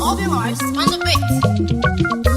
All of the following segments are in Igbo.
Obi Mars on the beat.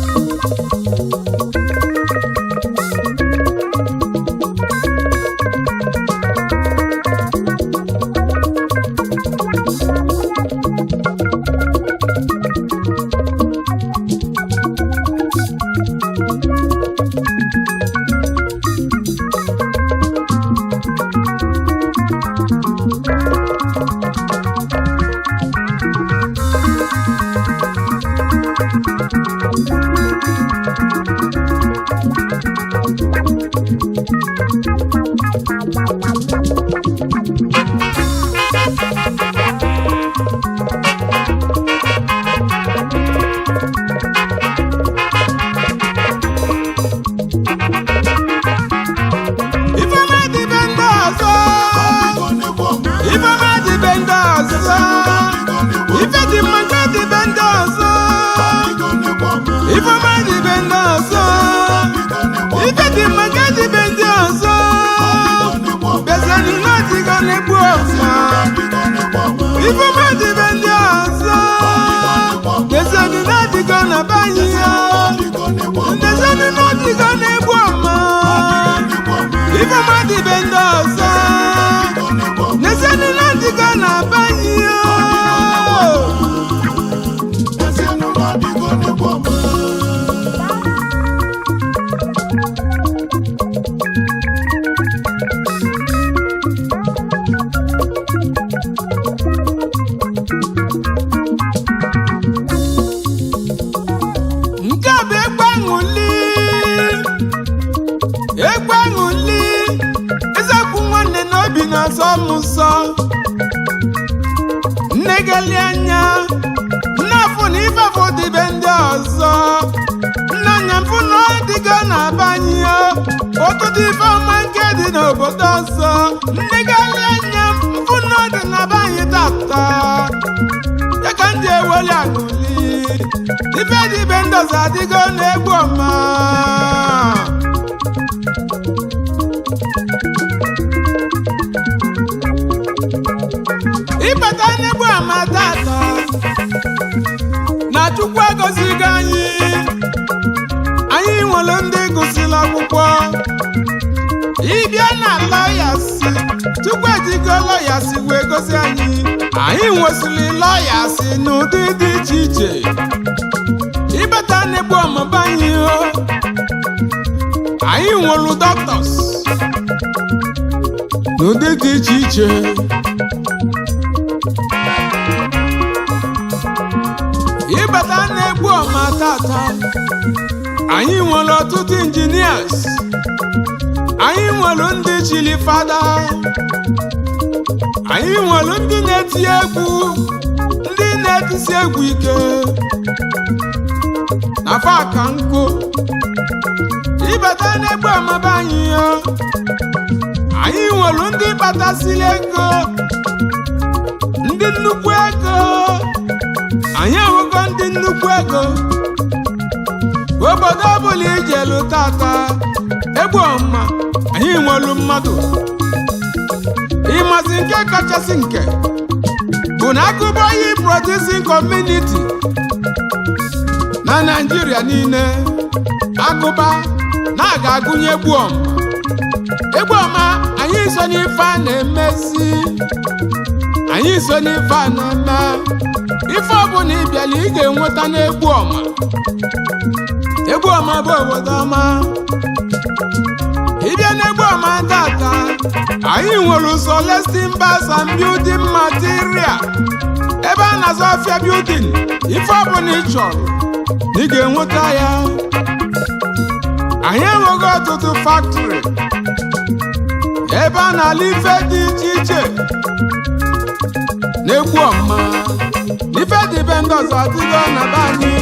Ifeọma dị be ndị ọzọ. Ifeọma dị be ndị ọzọ. Ife dị mma nke dị be ndị ọzọ. Ifeọma dị be ndị ọzọ. Ife dị mma nke dị be ndị ọzọ. Bịazienụ n'ọdịgo na-egbu ọma. Ifeọma dị be ndị ọzọ. Bịazienụ n'ọdịgo na be anyị ya. Bịazienụ n'ọdịgo na-egbu ọma. Ifeọma dị be ndị ọzọ. N'ezienụ n'ọdịgo na be anyị ya. Nke a bụ egwu aṅụli, egwu aṅụli. Eziokwu nwanne na obi na-asọ m nsọ. Nne geli anya nne afụ na ife afụ dịbe ndị ọzọ. Nne anya mfụ na ọ dịgo na-abanye ọtụtụ ife ọma nke dị n'obodo ọzọ. Nne geli anya mfụ na ọ dị na banye tata, ya ka m ji eweli aṅụli. Ife dị ibe ndị ọzọ adịgo na-egbu ọma. Ịbata n'egbu ama tata na Chukwu egozigo anyị. Anyị nwere ndị gụsịrị akwụkwọ. Ịbịa na lawyers, Chukwu ejigo lawyers wee gozi anyị. Anyị nwesịrị lawyers n'ụdị dị iche iche. Ịbata n'egbu ọmụba anyị o, anyị nwere doctors n'ụdị dị iche iche. Ịbata na-egbu ọma tata, anyị nwere ọtụtụ engineers. Anyị nwere ndị chili fada. Anyị nwere ndị na-eti egwu, ndị na-etisi egwu ike na fa ka nkụ. Ịbata n'egbu ọmaba anyị o, anyị nwere ndị kpatasịrị ego, ndị nnukwu ego. Anyị ahụgo ndị nnukwu ego. Obodo ọbụla ijelu tata, egbu ọma, anyị nwere mmadụ. Ịmazi nke kachasị nke bụ na Akụbọyị producing community na Naịjirịa niile, Akụba na-aga agụnye egbu ọma. Egbu ọma, anyị so n'ife a na-emezi, anyị so n'ife a na-eme. Ife ọbụla ị bịala, ị ga-enweta n'egbu ọma. Egbu ọma bụ obodo ọma. Ịbịa n'egbu ọma tata, anyị nwere Celestine Bas and Building Material, ebe a na-azụ afịa building. Ife ọbụla ị chọrọ na ị ga-enweta ya. Anyị enweghị ọtụtụ factory ebe a na-ala ife dị iche iche na-egbu ọma. Ife dị be ndị ọzọ adịgo na be anyị.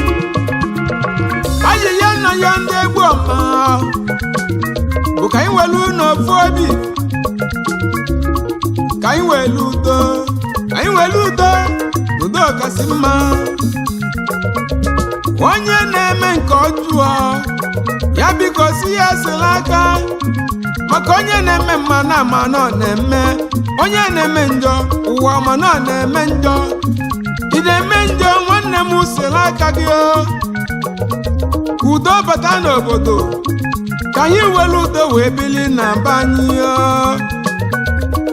Ayịya nna ya, ndị egbu ọma, bụ ka anyị welu n'ofu obi, ka anyị welu udo, ka anyị welu udo. Udo kasị mma. Onye na-eme nke ọjọọ, ya biko si ya esela aka, maka onye na-eme mma na ama na ọ na-eme. Onye na-eme njọ, ụwa ma na ọ na-eme njọ. Ị na-eme njọ, nwanne m, sere aka gị o. Ka udo bata n'obodo, ka anyị were udo wee bili na be anyị o.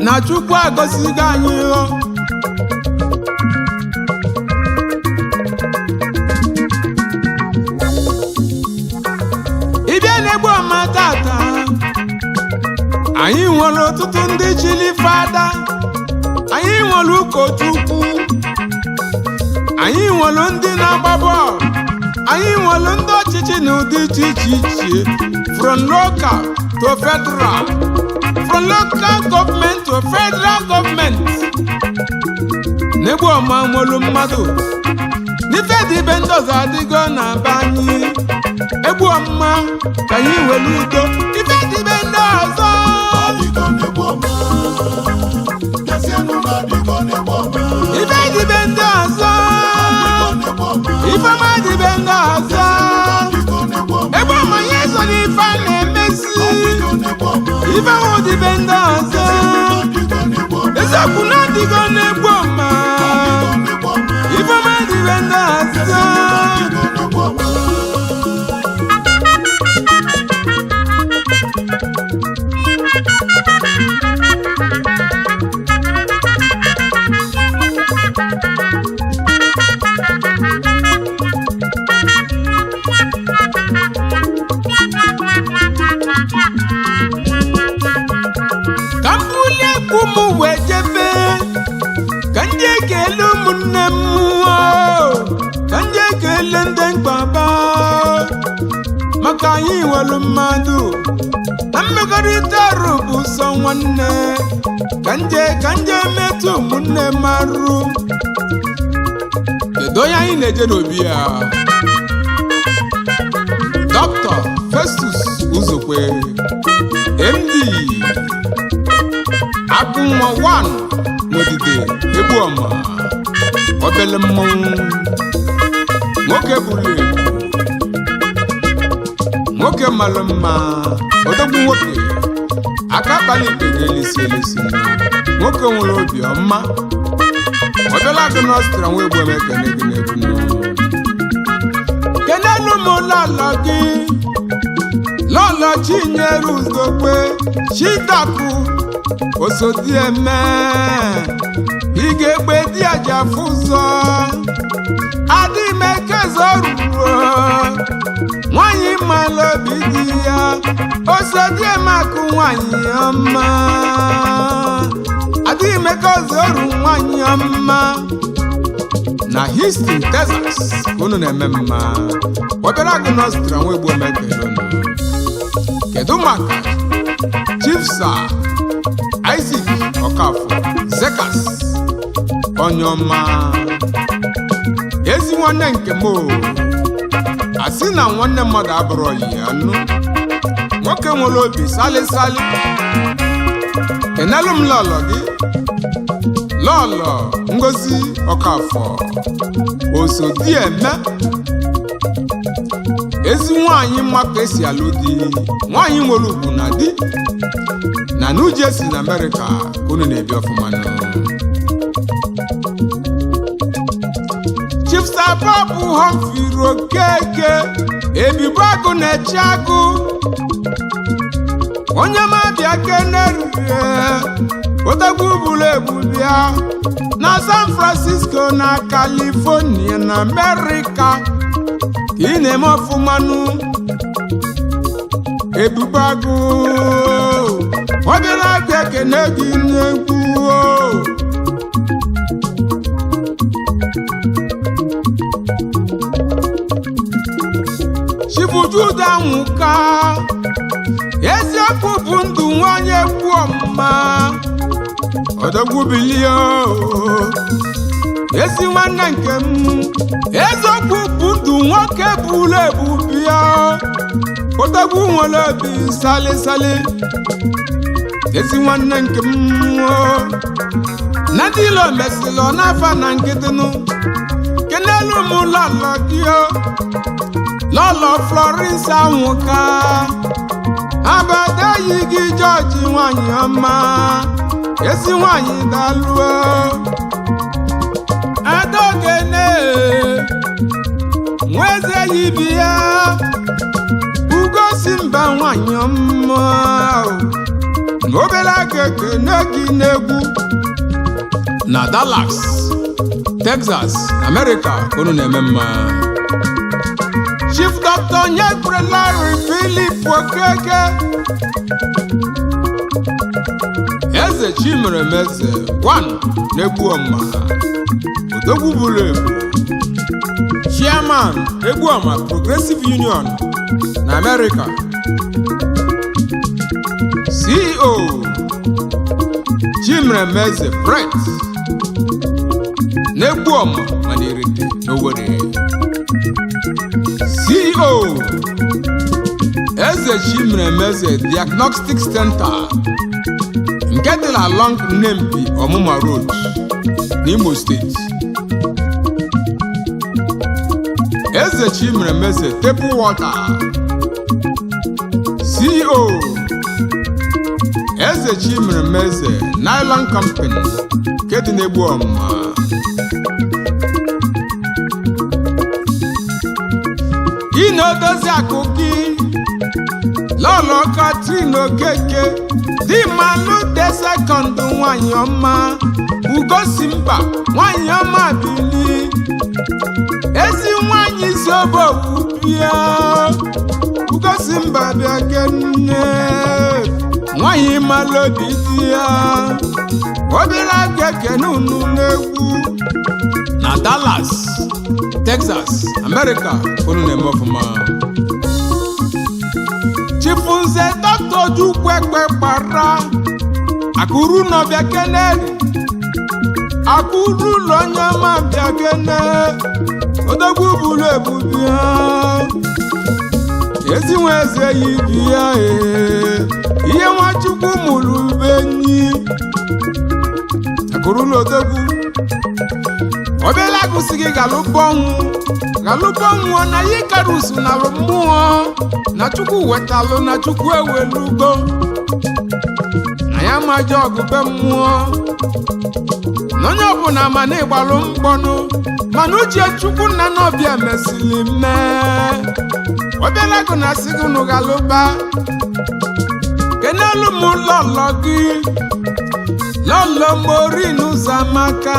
Na Chukwu agọzigo anyị o. Ị bịa na-egbu ọma tata, anyị nwere ọtụtụ ndị chili fada, anyị nwere ụkọchukwu, anyị nwere ndị na-agba bọọlụ, anyị nwere ndị ọchịchị na ụdị iche iche iche, from local to federal, from local government to federal government. N'egbu ọma nwere mmadụ n'ife dị ibe ndị ọzọ adịgo na be anyị. Egbu ọma, ka anyị were udo ife dị ibe ndị ọzọ. Adịgo n'egbu ọma. Bịazienụ n'adịgo n'egbu ọma. Ife dị ibe ndị ọzọ. Adịgo n'egbu ọma. Ifeọma dị ibe ndị ọzọ. Adịgo n'egbu ọma. Egbu ọma ya so n'ife a na-emezi. Adịgo n'egbu ọma. Ife ahụ dị ibe ndị ọzọ. Adịgo n'egbu ọma. Eziokwu na adịgo n'egbu ọma. Adịgo n'egbu ọma. Ifeọma dị ibe ndị ọzọ. Adịgo n'egbu ọma. Ka m bulie egwu m wee jebe, ka ndị ekele ụmụnne m o, ka ndị ekele ndị mkpaba, maka anyị nwere mmadụ na mmekọrịta arụ bụ sọ nwanne. Ka nje ka nje metụ ụmụnne m arụ. Kedu onye anyị na-eje n'obi ya? Dr. Festus Uzokwe, MD, Agụnwa 1 n'odide Egbuoma, obele mmọnwụ nwoke buru ebu, nwoke mara mma, odogwu nwoke, aka kpara ikpe ga-elisi elisi, nwoke nwere obi ọma, obele agụ n'ọstrịa nwa egbu ekene gị na-egbu. Kenelu m lọlọ gị, Lọlọ Chinyere Uzokwe Chidakụ Osodieme, ị ga-egbe di aja fụzọ adịmekezo ruo nwanyị mara obi di ya. Osodieme akụ nwanyị ọma, adịmekezo ru nwanyị ọma na Houston, Texas, ka unu na-eme mma. Obere agụ nọstra nwa egbu omekele unu. Kedu maka Chief Sir Isaac Okafor Zekas, onye ọma, ezi nwanne nke m o. Asị na nwanne mmadụ abụrụ ọyị ya nụ. Nwoke nwere obi sali sali. Kenelu m lọlọ gị, Lọlọ Ngozi Okafor Osodieme, ezi nwanyị mma ka esi alụ di, nwanyị nwere ugwu na di na New Jersey na Amerịka, ka unu na-ebi ọfụma nụ. Chief Sir Bob Humphrey Okeke, ebibo agụ na-eche agụ, onye mabịa kenerie odogwu buru ebu bịa na San Francisco na California na Amerịka, ka ị na-eme ọfụmanụ. Ebube agụ, ọ bịara abịa kene gị n'egwu o. Chibujuda nwụka, eziokwu bụ ndụ nwanyị egwu ọmụma, odogwu bilie o. Ezi nwanne nke m, eziokwu bụ ndụ, nwoke buru ebu bịa, odogwu nwere obi sali sali, ezi nwanne nke m o. Na ndị ilo mesịrị ọ n'afa na nkịtịnụ. Kenelu m lọlọ gị o, Lọlọ Florence Anwụka, abadayi gị Jọji, nwanyị ọma. Ezi nwanyị, dalụọ. Adaogene nweze yibi ya, ugosi mba, nwanyị ọma na obere aka, ekene gị n'egwu na Dallas, Texas, America. Unu na-eme mma. Chief Dr. Nyekwere Larry Philip Okeke, Eze Chimeremeze 1 n'Egbuoma, Odogwu buru ebu, Chairman, Egbuoma Progressive Union na America, CEO, Chimeremeze Brett n'Egbuoma Manirite n'Owerri, CEO, Eze Chimeremeze Diagnostic Center nke dị na Long Nempi Ọmụma Road n'Imo Steeti, Eze Chimeremeze Table Water, CEO, Eze Chimeremeze Nylon Company nke dị n'Egbuoma. Ị na-edozi akụ gị, Lọlọ Katrin Okeke di Malu de Second, nwanyị ọma, ugosi mba, nwanyị ọma, bili ezi nwanyị sobowu bịa, ugosi mba, bịa kenne, nwanyị malụ obi di ya. Obere aka, ekene unu n'egwu na Dallas, Texas, America. Unu na-eme ọfụma. Chifunze Dr. Ojukwu Ekpe kpara akụrụ n'ọbịa keneri akụrụ ụlọ, onye ọma, bịa kene. Odogwu buru ebu bịa, ezi nwa eze yi bi ya. Ee, ihe Nwachukwu mụrụ benyi akụrụ ụlọ. Odogwu, obere agụsị gị galụbọ ọnwụ, galụbọ ọnwụ na yi karusu na mmụọ na Chukwu wetalụ na Chukwu ewelugo na ya maje ọgụbe mmụọ na onye ọbụla ma na ịgbalụ mkpọnụ, mana uche Chukwu nna n'ọbịa mesịrị mee. Obere agụ na asị gị unu galụba. Kenelu m lọlọ gị, Lọlọ Morin Ụzọamaka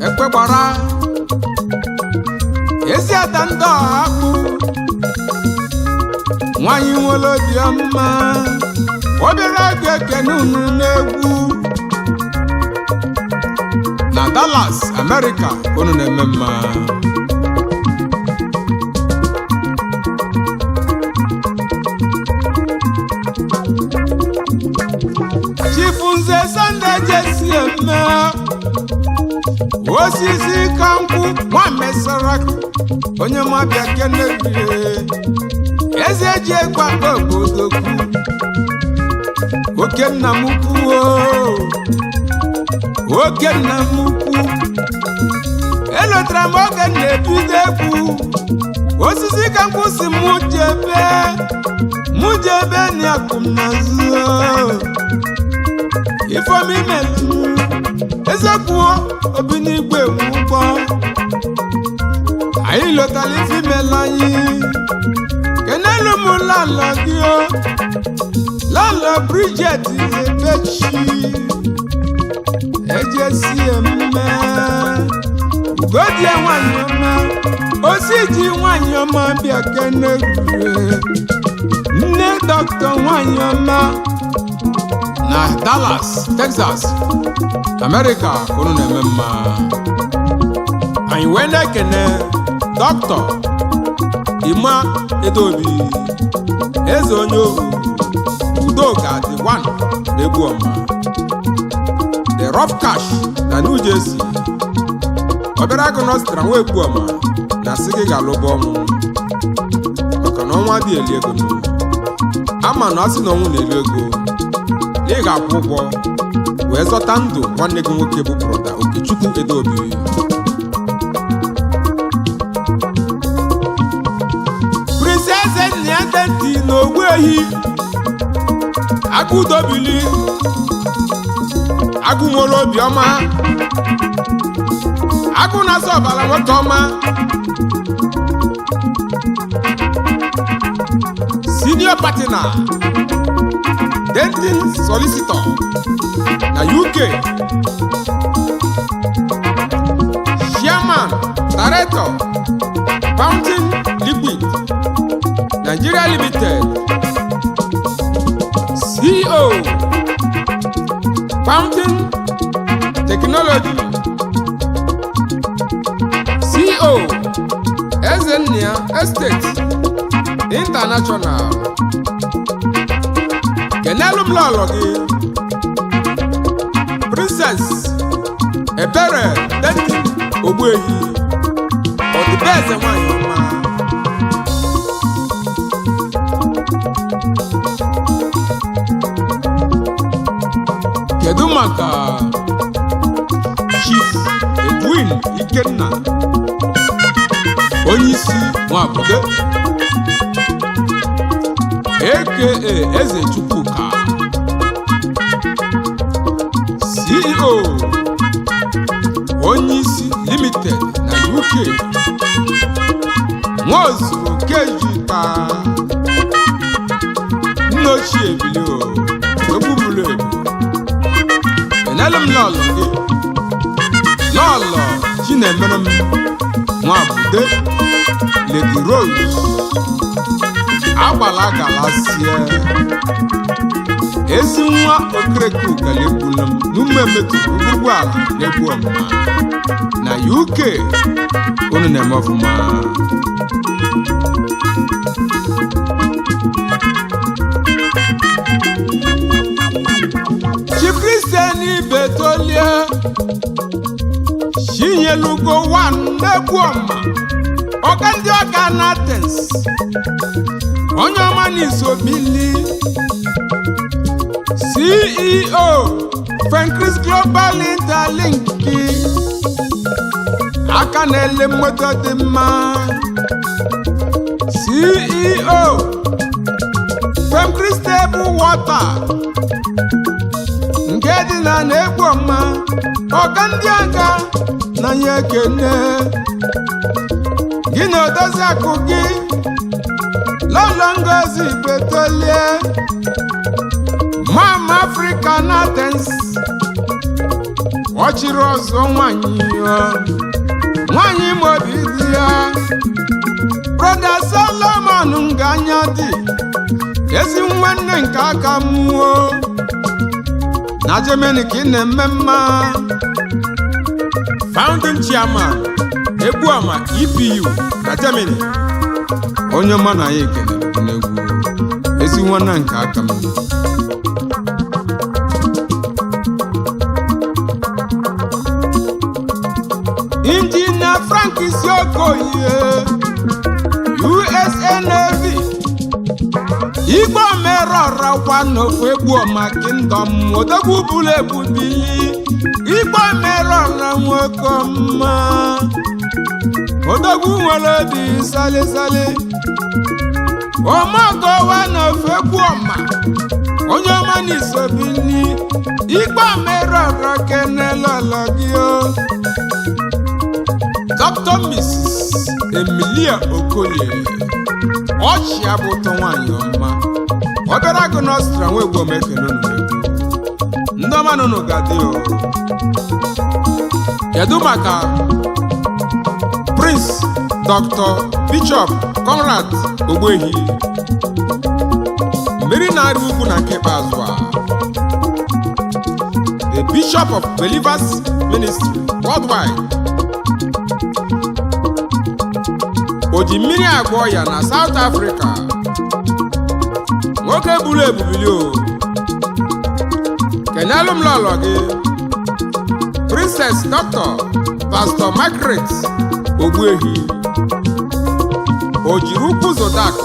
Ekpegbara, ezi ada ndị ọha akpụ, nwanyị nwere obiọma. Obere agụ, ekene unu n'egwu na Dallas, America. Unu na-eme mma. Chief Nze Sunday Jesi eme osisi ka nkwụ nwa mesara, onye mabịa kenebie eze ji egwu akpa obodokwu, oke nna m ukwu o, oke nna m ukwu. Elotara m oge m na-ebido egwu, osisi ka nkwụ si mụ jebe, mụ jebe n'akụ m n'azụ. Ifeọma imelu, eziokwu, obi n'igwe nwe ụgbọ anyị lọtara. Ife imela anyị, kenelu m lala gị o, Lala Bridget Ebechi Ejesi eme ugodie, nwanyị ọma, osiji nwanyị ọma, bịa kenegwure nne dọkịta, nwanyị ọma na Dallas, Texas, America. Unu na-eme mma. Anyị wee na-ekene Dọkịta Ima Edobi, eze onye ohu Udoka dị one na Egbuoma, the rough cash na New Jersey. Obere agụ nọstra nwa Egbuoma na sị gị ga-alụba ọnwụ, maka na ọnwa dị eli ego. Ama na asị na ọnwụ na-eli ego, na ị ga-akwụ ụgwọ wee zọta ndụ nwanne gị nwoke bụ Brother Okechukwu Edobi. Prince Eze Nniadenti na Ogbuehi Agụdobili, agụ nwere obiọma, agụ na-asa ọbara, nwoke ọma. Senior partner, Denton Solicitor na UK, Chairman Director, Fountain Liquid Nigeria Limited, CEO, Fountain Technology, CEO, Ezennia Estate International. Kenelu m lọlọ gị, Princess Ebere Denton Ogbuehi, ọdịbeze nwanyị ọma. Kedu maka Chief Edwin Ikenna, onye isi Nwabude, aka Eze Chukwuka, CEO, Onye Isi Limited na UK? Nwaozuru kejika nna ochie bilio egbubulu ebu. Enelu m lọlọ gị, Lọlọ Chinemere m Nwabude, Lady Rose Agbala Galasie, ezi nwa Okereke Ugalegbuna m n'ume emetụ ugwugwu ala na-egbu ọmụma na UK. Unu na-eme ọfụma. Chief Christian Ibetolie Chinyelugo one na-egbu ọma, ọka ndị ọka na Athens, onye ọma n'isobili, CEO, Fencris Global Interlink, aka na-ele moto dị mma, CEO, Fencris Table Water nke dị na na-egbu ọma, ọka ndị aga na ya. Ekene gị na odozi akụ gị, Lọlọ Ngozi Betolie, Mama Africa na Athens, ọchịrị ọzọ nwanyị ya, nwanyị mobi dị ya. Brother Solomon Nganya dị ezi nwanne nke aka mmụọ na Germany ka ị na-eme mma, founding chairman, Egbuama EPU na Germany. Onye ọma na ya ekelere gị n'egwu, ezi nwanne nke aka m. Injinia Frank Isiokoye, USA Navy, Igbo merọrọ kwa n'ofu Egbuoma Kingdom, odogwu buru ebu bili. Igbo merọrọ, nwoke ọma, odogwu nwere obi salisali, omeogowa n'ofu Egbuoma, onye ọma n'isobili. Igbo merọrọ, kenelọlọ gị o, Dr. Mrs. Emilia Okoye, ọchị abụ ụtọ, nwaanyị ọma, obere agụ n'Ọstra nwa egwu omekene unu n'egwu. Ndị ọma nụnụ ga-adị o. Kedu maka Prince Dr. Bishop Conrad Ogbuehi, mmiri na-arị ugwu na nke ikpeazụ a, the Bishop of Believers Ministry Worldwide, o ji mmiri agwọ ya na South Africa, nwoke buru ebubili o. Kenyelụ m lọlọ gị, Princess Dr. Pastor Margaret Ogbuehi, o jiri ukwu Zodakụ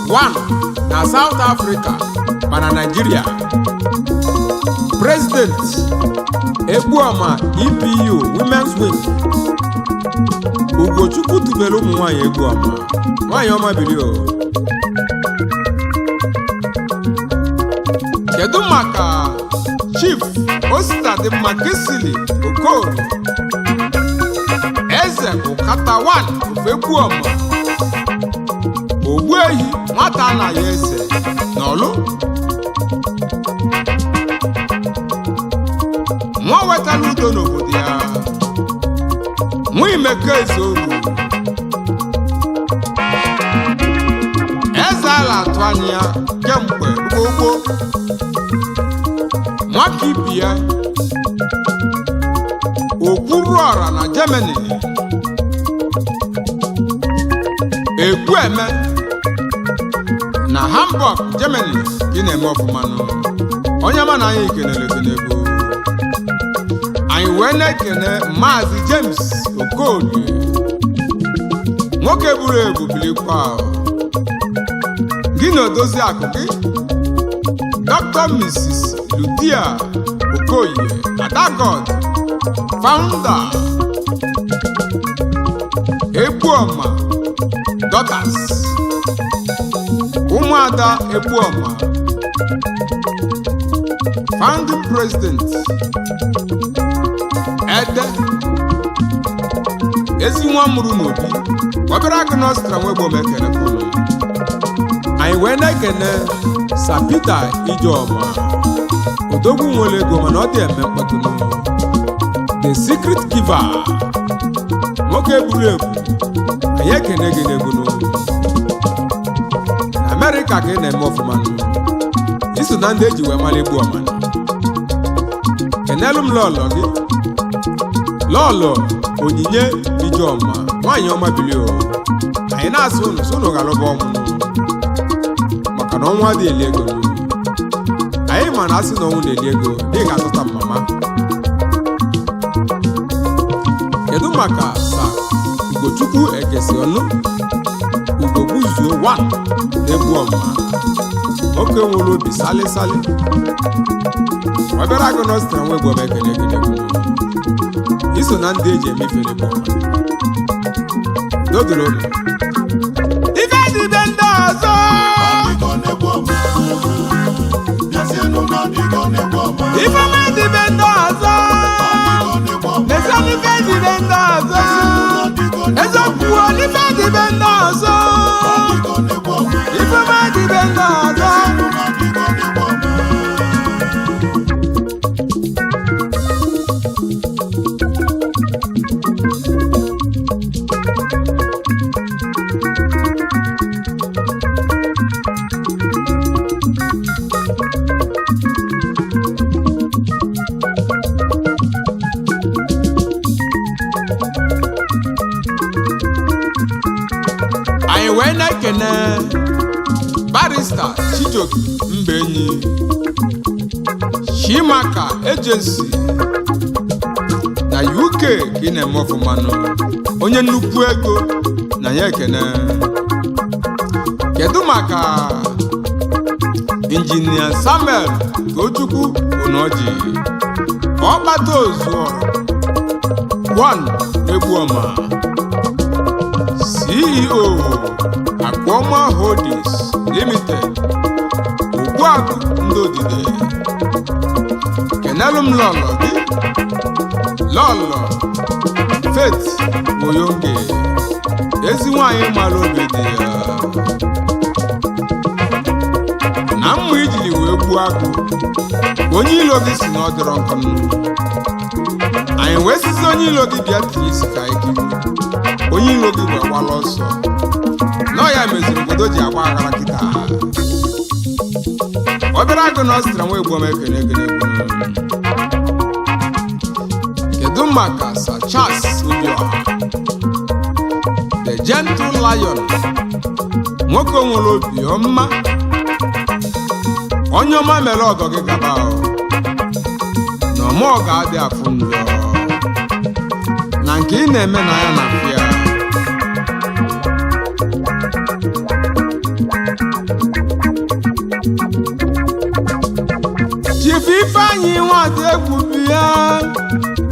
1 na South Africa mana Nigeria, President, Egbuoma EPU Women's Wing, Ugochukwu tubelu ụmụ nwanyị Egbuoma, nwanyị ọma bili o. Kedu maka Chief Ositadimma Kisili Okorie, Eze Ụkata 1 Ofegbuoma, Ogbuehi nwata anaghị eze n'Ọlụ, nwa wetara udo n'obodo ya, nwa imeke ezeoru, eze ala atụ anya ya kemgbe gbogbo, nwaka ibi ya okwuru ọra na Germany, Ekwueme na Hamburg, Germany ka ị na-eme ọfụma nụ. Onye ma na anyị kenere ekenego. Anyị wee na-ekene Maazị James Okorie, nwoke buru ebu bilikwa ahụ. Gị na odozi akụ gị, Dr. Mrs. Ludia Okoye Adagod, founder Egbuoma Daughters, Ụmụada Egbuoma, founding president Ede ezi nwa mụrụ n'obi obere agụ nostra nwegbo mekene. Anyị wee na-ekene Sir Peter Ijeọma, odogwu nwere ego mana ọ dị eme mkpọtụ, the secret giver, nwoke buru ebu. Anyị ekene gị n'ego na Amerịka ka ị na-eme ọfụma, iso na ndị eji wee mara egbu ọmana. Kenelu m lọlọ gị, lọlọ Onyinye Ijeọma, nwaanyị ọma bilio. Anyị na-asị unu sị unu ghalụba ọnwụ maka na ọnwụ adịghị eli ego. Anyị ma na asị na ọnwụ na-eli ego, ị ga-azụta mama. Kedu maka Sa Ugochukwu Egesi ọnụ Ugogbuzuo 1 na-egbu ọma, nwoke nwere obi salịsalị, obere agụ nọstra nwa egwu ekele ekele, iso na ndị eji eme ifere bụ ọma dodoro unu ife dịbe ndị ọzọ. Ọdịgo na-egbu ọma. Bịazienụ n'ọdịgo na-egbu ọma. Ife ọma dịbe ndị ọzọ. Ọdịgo na-egbu ọma. N'eziokwu, ife dịbe ndị ọzọ. Ọdịgo na-egbu Eziokwu, ife dịbe ndị ọzọ. Ọdịgo na-egbu ọma. Ife ọma dịbe ndị ọzọ. Bịazienụ n'ọdịgo na-egbu ọma. Anyị wee na-ekene Barrister Chijioke Mbaenyi, Chimaka Agency na UK ka ị na-eme ọfụmanụ, onye nnukwu ego na ya ekene. Kedu maka Injinia Samuel Tochukwu Onoji, Ọkpata Ozuọra 1 Egbuoma, CEO Akụọma Holdings Limited, Ogbuagụ ndị odide? Kenelu m lọlọ gị, Lọlọ Faith Moyonge, ezi nwanyị mara obi dị ya na mma ijiri wee gbuo agụ onye ilo gị si na ọ dịrọ nkọ nnu. Anyị wee sizi onye ilo gị bịa tinye isi ka anyị kiri onye ilo gị wee gbala ọsọ nọ ya meziri obodo ji agba aghara kịta. Obere agụ na ọsịtara nwa egbuom ekene ekene egbu. Kedu maka Sir Charles Obiọha, the gentle lion, nwoke nwere obi ọma, onye ọma mere ọgọ gị gaba o, na ọma ọ ga-adị afụ njọ na nke ị na-eme na ya na afụ ya. Chief Ifeanyi Nwata egwu bịa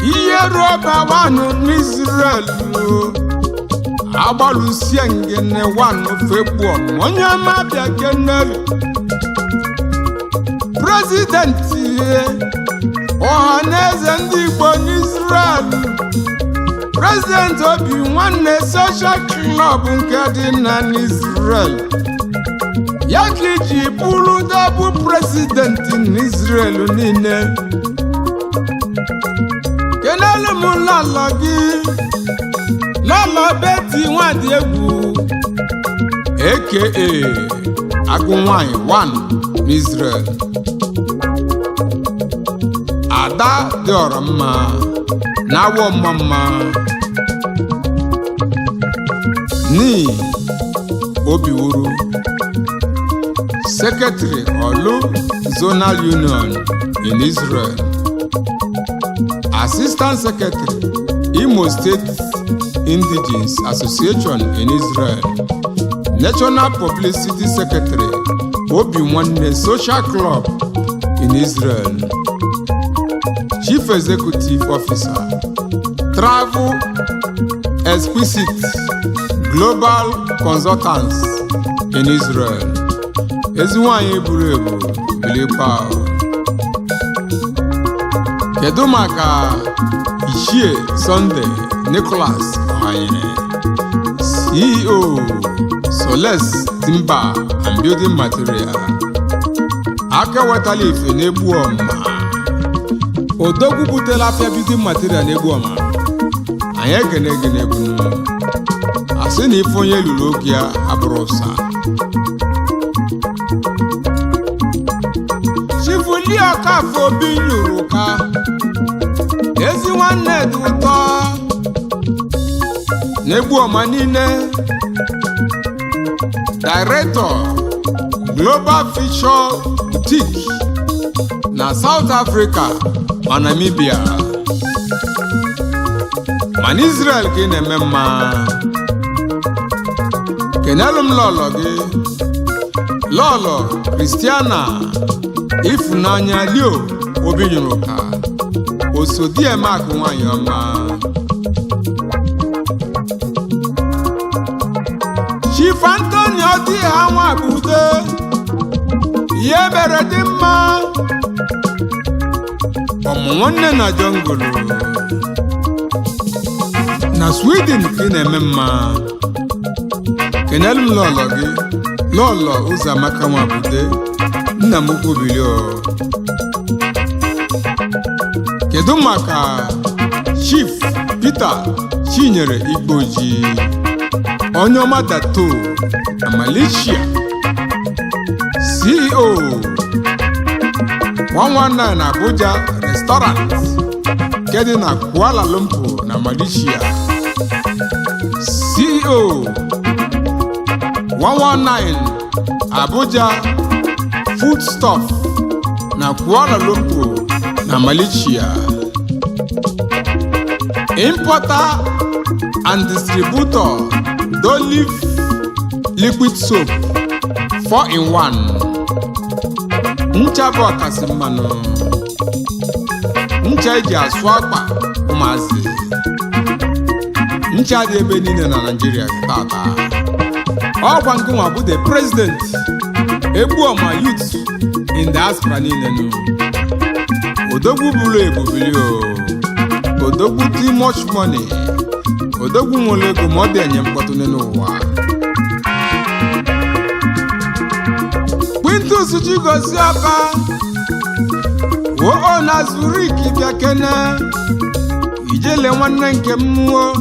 ihe rọba wanụ n'Israel o. Agbalụsie ngene wanụ fegbuo onye ọma bịa kenelu. President Ọhaneze Ndị Igbo n'Israel, President Obi Nwanne Social Club nke dị na n'Israel, ya ka iji bụrụ double president n'Israel niile. Kenelu m lọlọ gị, Lọlọ Beti Nwadị Egwu, aka Agụ Nwanyị 1 n'Israel, ada dị ọrọ mma na awọ mma mma ni Obiwuru, Secretary, Olu Zonal Union in Israel, Assistant Secretary, Imo State Indigenes Association in Israel, National Publicity Secretary, Obi Nwanne Social Club in Israel, Chief Executive Officer, Travel Exquisite Global Consultants in Israel. Ezi nwanyị buru ebu, bilikwa. Kedu maka Ichie Sunday Nicholas Ohanyere, CEO, Soles Timber and Building Material, aka wetala ife n'Egbu Ọma, odogwu butela afịa building material n'Egbu Ọma? Anyị ekene gị n'egwu. Asị na ife onye lụrụ oge ya abụrụ ụsa. Chivuli Ọkafọ Obi nyụrụ ka ezi nwanne dị ụtọ n'Egbu Ọma niile, Director, Global Future Boutique na South Africa ma Namibia ma na Israel ka ị na-eme mma. Kenelu m lọlọ gị, Lọlọ Kristiana Ifunanya Leo Obi nyụrụ ka Osodiemak, nwanyị ọma. Chief Anthony Ọdịha Nwabude, ihe mere dị mma, ọmụ nwanne na jọngụlụ na Sweden ka ị na-eme mma. Kenelu m lọlọ gị, Lọlọ Ụzọamaka Nwabude, nna m ukwu, bilio. Kedu maka Chief Peter Chinyere Igboji, onye ọma dato na Malaysia, CEO, 119 Abuja Restaurant nke dị na Kuala Lumpur na Malaysia, CEO, 119 Abuja Foodstuff na Kuala Lumpur na Malaysia, importer and distributor, Dolive liquid soap 4 in 1, ncha bụ ọkasị mmanụ, ncha eji asụ akpa ụmụazị, ncha dị ebe niile na Naịjirịa tata. Ọkwa ngụnwa bụ the president, Egbuoma Youth in Diaspora niile nụ. Odogwu buru ebubili o, odogwu too much money, odogwu nwere ego ma ọ dị enye mkpọtụ n'ụwa. Quintus Chigozie Ọba oo na Zurich, bịa kene ijele nwanne nke mmụọ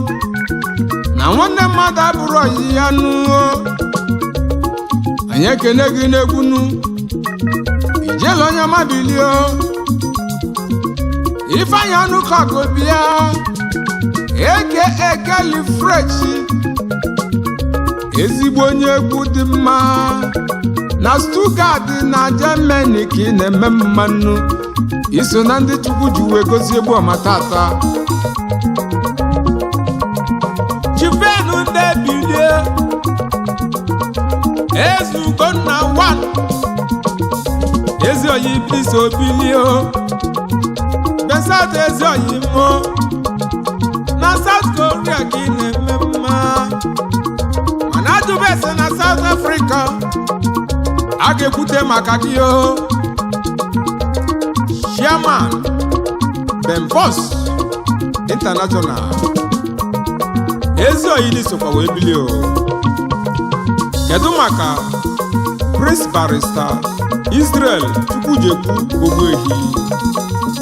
na nwanne mmadụ abụrụ ọyị ya nụọ. Anyị ekene gị n'egwunu, ijele onye mabilio. Ifeanyị Ọnụkọgụ, bịa eke ekeli fresh, ezigbo onye egwu dị mma na Stuttgart na Germany ka ị na-eme mmanụ. Iso na ndị Chukwu ji wee gozie egwu ọma tata. Chifenu ndị bilie, Ezugonna 1, ezi oyi biso bilio besat, ezi oyi mo na South Korea ka ị na-eme mma, mana ajụbese na South Africa a ga-ekwute maka gị o. Chairman, Benfos International. Ezi oyili sokwa wee bilie o. Kedu maka Prince Barrister Israel Chukwujekwu Ogbuehi?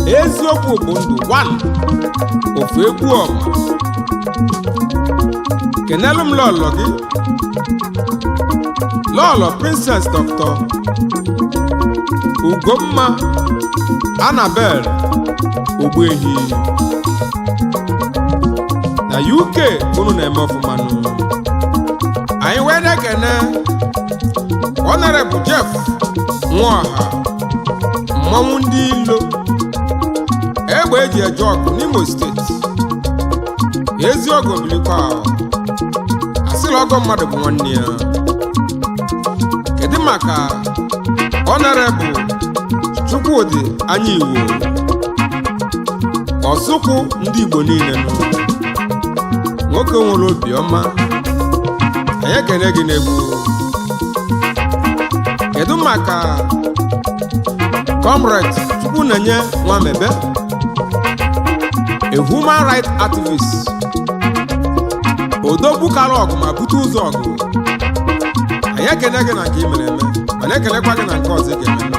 Eziokwu bụ ndụ 1 ofu egwu ọma. Kenelu m lọlọ gị, lọlọ Princess Dr. Ugomma Annabel Ogbuehi na UK. Unu na-eme ọfụmanụ. Anyị wee na-ekene Honorable Jeff Nwaọha, mmọnwụ ndị ilo egbe eji eje ọgụ n'Imo Steeti. Ezi ọgụ bilikwa, asịla ọgọ mmadụ bụ nwanne ya. Kedu maka Honorable Chukwudi Anya Iwo, ọsụkwụ ndị Igbo niile nụ, nwoke nwere obiọma? Anyị ekene gị n'egwu. Kedu maka Comrade Chukwunenye Nwamebe, a human rights activist, odogwu kara ọgụ ma bute ụzọ ọgụ? Anyị ekene gị na nke ị mere eme, mana ekelekwa gị na nke ọzọ ị ga-eme.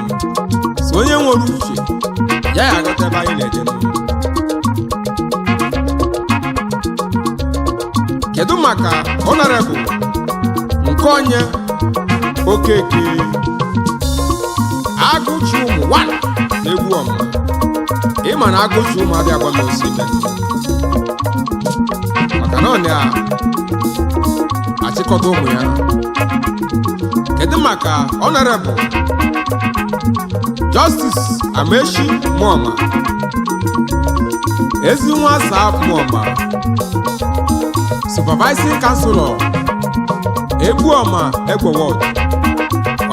So onye nwere uche ya ya agọta ebe anyị na-eje. Kedu maka Honorable nke onye Okeke, agụchi ụmụ 1 na-egwu ọma? Ịma na agụchi ụmụ adịghị agwa m osi ime, maka na ọ na-achịkọta ụmụ ya. Kedu maka Honorable Justice Amechi Muoma, ezi nwa saa Muoma, Supervising Counselor, Egbuoma Egbe Ward,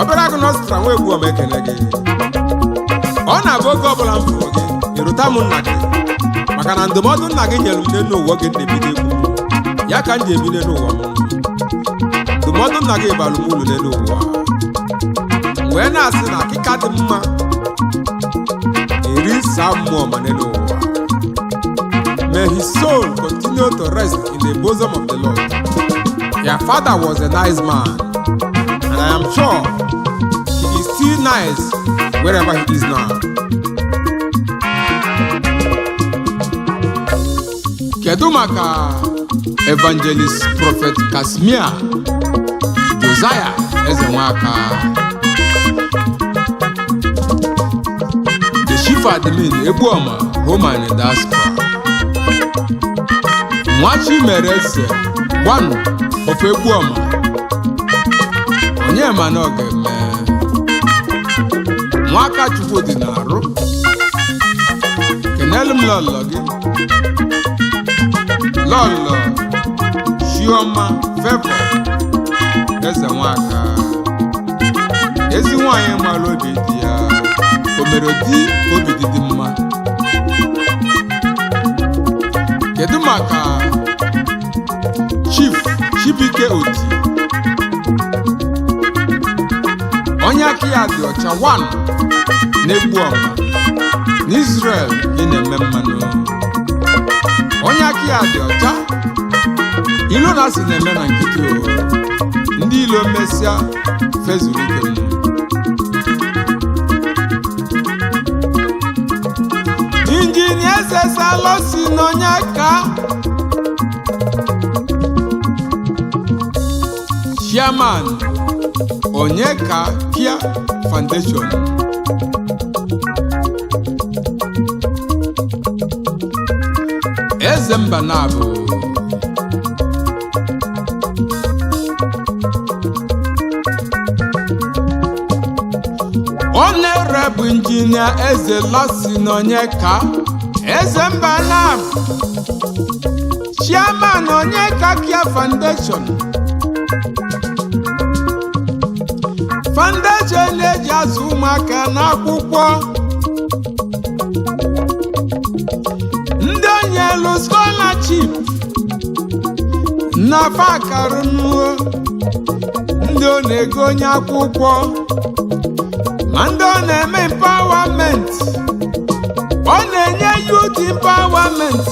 obere agụ nọstra nwa Egbuoma? Ekele gị. Ọ na-abụ oge ọbụla m fụrụ gị, ịrụta m nna gị, maka na ndụmọdụ nna gị nyere m n'elu ụwa oge m na-ebido egwu m, ya ka m ji ebi n'elu ụwa m. Ndụmọdụ nna gị bara m uru n'elu ụwa m, wee na-asị na akịka dị mma eri saa mmụọ ma n'elu ụwa. May his soul continue to rest in the bosom of the Lord. Your father was a nice man, and I am sure he is still nice wherever he is now. Kedu maka Evangelist Prophet Casimir Josiah Eze Nwaka, the chief admin Egbuoma Home and Diaspora? Nwachi mere eze gwanụ ofe Egbuoma, onye ma na ọ ga-eme nwaka Chukwu dị na-arụ. Kenelu m lọlọ gị, lọlọ Chioma Favour Eze Nwaka, ezi nwanyị mara obi dị ya. O mere di ka obi dị dị mma. Kedu maka Chief Chibuike Oti, onye aka ya dị ọcha 1 na-egbu ọma n'Israel? Ị na-eme mmanụ onye aka ya dị ọcha. Ilo na asị na-eme na nkịtị o, ndị ilo mesịa fezuru ike m. Injinia Sesalo si n'onye ka Chairman, Onyeka Kia Foundation. Eze mba na-abụ Honorable Engineer Eze Lọsin Onyeka, Eze mba na-abụ Chairman, Onyeka Kia Foundation, foundation na-eji azụ ụmụaka n'akwụkwọ, ndị onye elu scholarship na fakarụnuo, ndị ọ na-ego onye akwụkwọ, ma ndị ọ na-eme empowerment. Ọ na-enye youth empowerment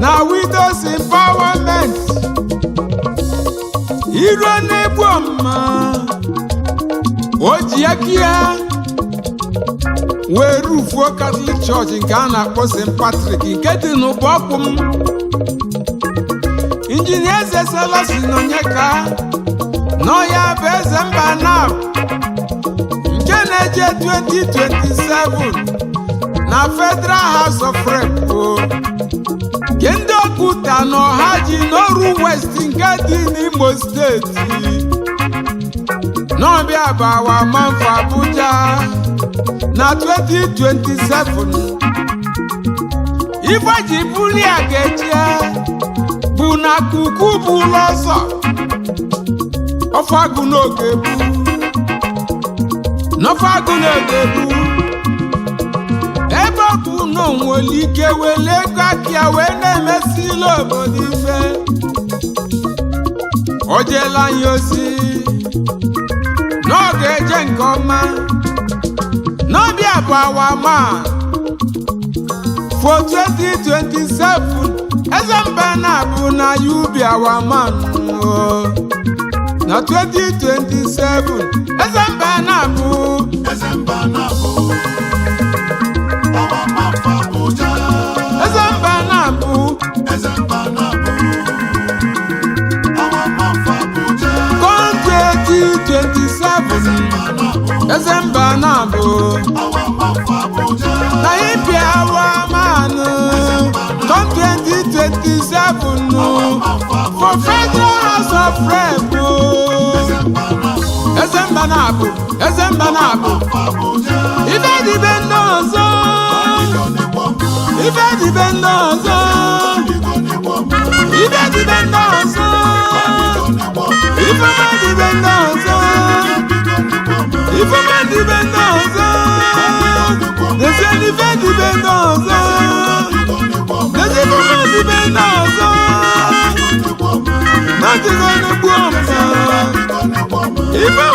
na widows empowerment. Iruo n'egbu ọma, o ji aka ya wee rufuo Catholic Church nke a na-akpọ St. Patrick nke dị n'Ụbọkwụ m. Injinia Eze Celestine Onyeka nọ ya bụ eze mba na nke na-eje 2027 na Federal House of Rep o, nke ndị Oguta na Ọhaji n'Oru West nke dị n'Imo Steeti. N'ọbịa bụ our man for Abuja na 2027. Ife ji buli ya ga-eje bụ na kuku bụ ụlọ ọzọ ọfagụ n'oge bụ n'ọfagụ n'oge bụ ebe ọ bụ na o nwere ike wele ego aka ya wee na-emesila obodo ife. O jeela anyị ozi na ọ ga-eje nke ọma. N'ọbịa bụ our man for 2027. Eze mba na-abụ na you be our man o. Na 2027, eze mba na-abụ. Eze mba na-abụ our man for Abuja. Eze mba na-abụ. Eze mba na-abụ our man for Abuja. Come 2027, Eze mba na-abụ eze mba na-abụ our man for Abuja. Na him be our man come 2027 for Federal House of Rep. Eze mba na-abụ Eze mba na-abụ, eze mba na-abụ. for Abuja. Ife dịbe ndị ọzọ, ife dịbe ndị ọzọ, ife dịbe ndị ọzọ, ife ọma dịbe ndị ọzọ, ife ọma dịbe ndị ọzọ. N'ezie na ife dịbe ndị ọzọ, n'ezie ife ọma dịbe ndị ọzọ. N'ọdịgo n'egbu ọma ife.